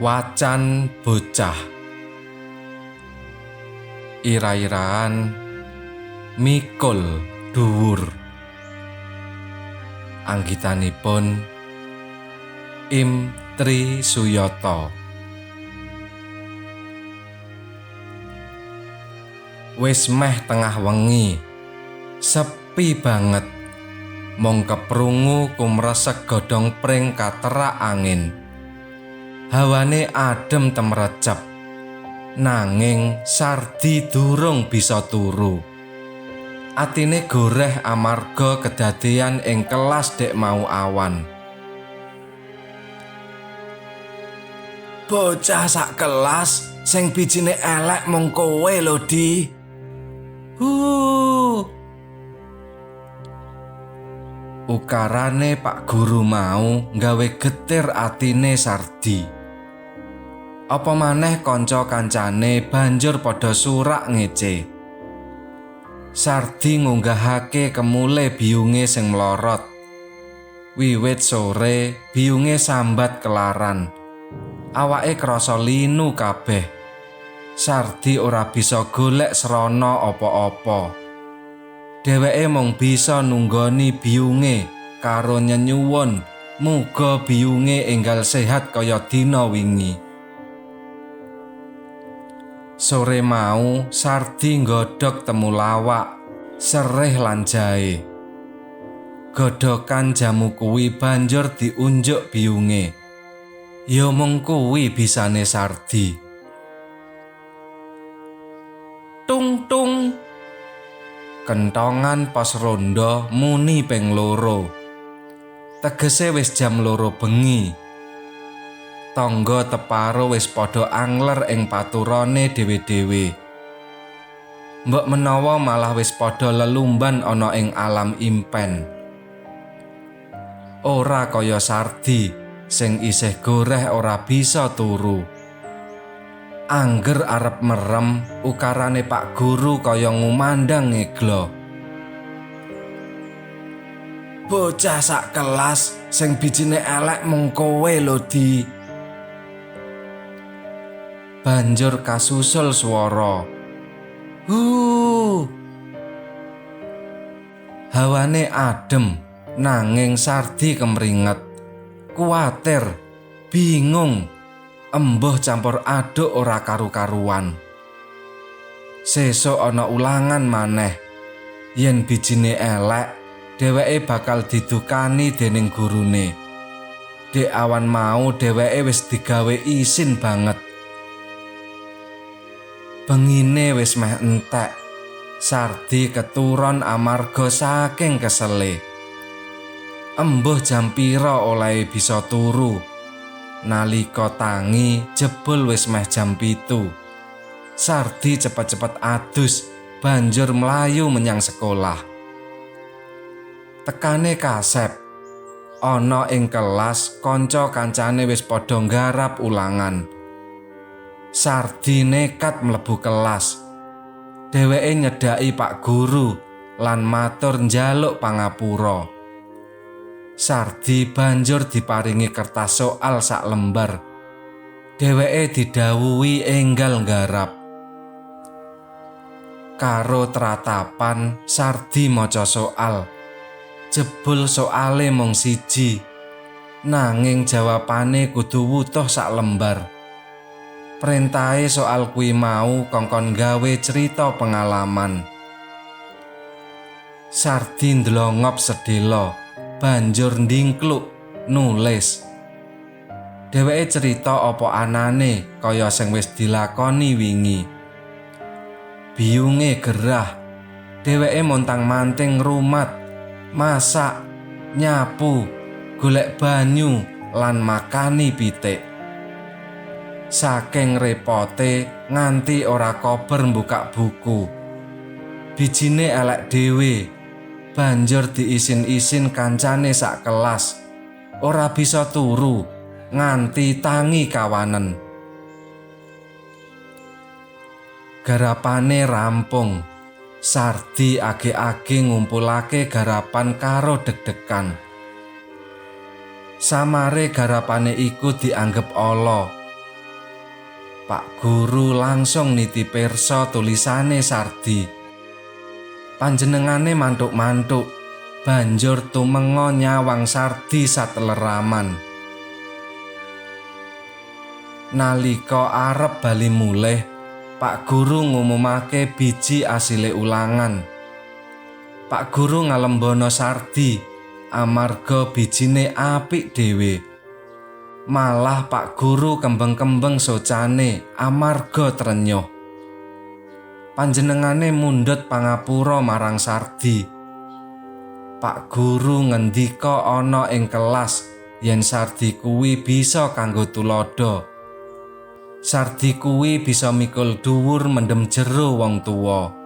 Wacan bocah. Ira-iraan mikul dhuwur. Anggitanipun Im Tri Suyata. Wis meh tengah wengi. Sepi banget. Mung keprungu kumresek godhong pring katerak angin. Hawane adem temrecep. Nanging Sardi durung bisa turu. Atine goreh amarga kedadean ing kelas dek mau awan. Bocah sak kelas sing bijine elek mung kowe lho, Di. Hu. Ukarane Pak Guru mau nggawe getir atine Sardi. Apa maneh kanca-kancane banjur padha surak ngece. Sardi ngunggahake kemule biyunge sing mlorot. Wiwit sore biyunge sambat kelaran. Awake krasa linu kabeh. Sardi ora bisa golek srana apa-apa. Dheweke mung bisa nunggoni biyunge karo nyenyuwun muga biyunge enggal sehat kaya dina wingi. Sore mau Sardi nggodhog temulawak, sereh lan jahe. Godhogan jamu kuwi banjur diunjuk biyunge. Ya mung kuwi bisane Sardi. Tung tung. Kentongan pos rondo muni ping loro. Tegese wis jam 2 bengi. Tangga teparo wis padha angler ing paturane dhewe-dhewe. Mbok menawa malah wis padha lelumban ana ing alam impen. Ora kaya Sardi sing isih goreh ora bisa turu. Angger arep merem, ukarane Pak Guru kaya ngumandang ngeglo. Bocah sak kelas sing bijine elek mung kowe lho, Di. Banjur kasusul swara. Hu. Hawane adem, nanging Sardi kemringet. Kuwatir, bingung, embuh campur aduk ora karu-karuan. Sesuk ana ulangan maneh. Yen bijine elek, dheweke bakal didukani dening gurune. Dek awan mau dheweke wis digawe isin banget. Bengine wis meh entek. Sardi keturon amarga saking kesele. Embuh jam pira olehe bisa turu. Nalika tangi jebul wis meh jam 7. Sardi cepet-cepet adus, banjur mlayu menyang sekolah. Tekane kasep. Ana ing kelas kanca-kancane wis padha nggarap ulangan. Sardi nekat mlebu kelas. Dheweke nyedhaki Pak Guru lan matur njaluk pangapura. Sardi banjur diparingi kertas soal sak lembar. Dheweke didhawuhi enggal nggarap. Karo tratapan Sardi maca soal. Jebul soale mung siji. Nanging jawabane kudu wutuh sak lembar. Perintahe soal kuwi mau kongkon gawe cerita pengalaman. Sardi ndlongop sedhela, banjur ndingkluk nulis. Dheweke cerita apa anane kaya sing wis dilakoni wingi. Biyunge gerah. Dheweke montang-manting ngrumat, masak, nyapu, golek banyu lan makani pitik. Saking repote nganti ora kober mbukak buku. Bijine elek dhewe. Banjur diisin-isin kancane sak kelas. Ora bisa turu nganti tangi kawanen. Garapane rampung. Sardi age-age ngumpulake garapan karo deg-degan. Samare garapane iku dianggep ala. Pak Guru langsung niti pirsa tulisane Sardi. Panjenengane mantuk-mantuk, banjur tumenga nyawang Sardi sateleraman. Nalika arep bali mulih, Pak Guru ngumumake biji asile ulangan. Pak Guru ngalembono Sardi amarga bijine apik dhewe. Malah Pak Guru kembeng-kembeng socane amarga trenyuh. Panjenengane mundhut pangapura marang Sardi. Pak Guru ngendika ana ing kelas yen Sardi kuwi bisa kanggo tuladha. Sardi kuwi bisa mikul dhuwur mendem jero wong tuwa.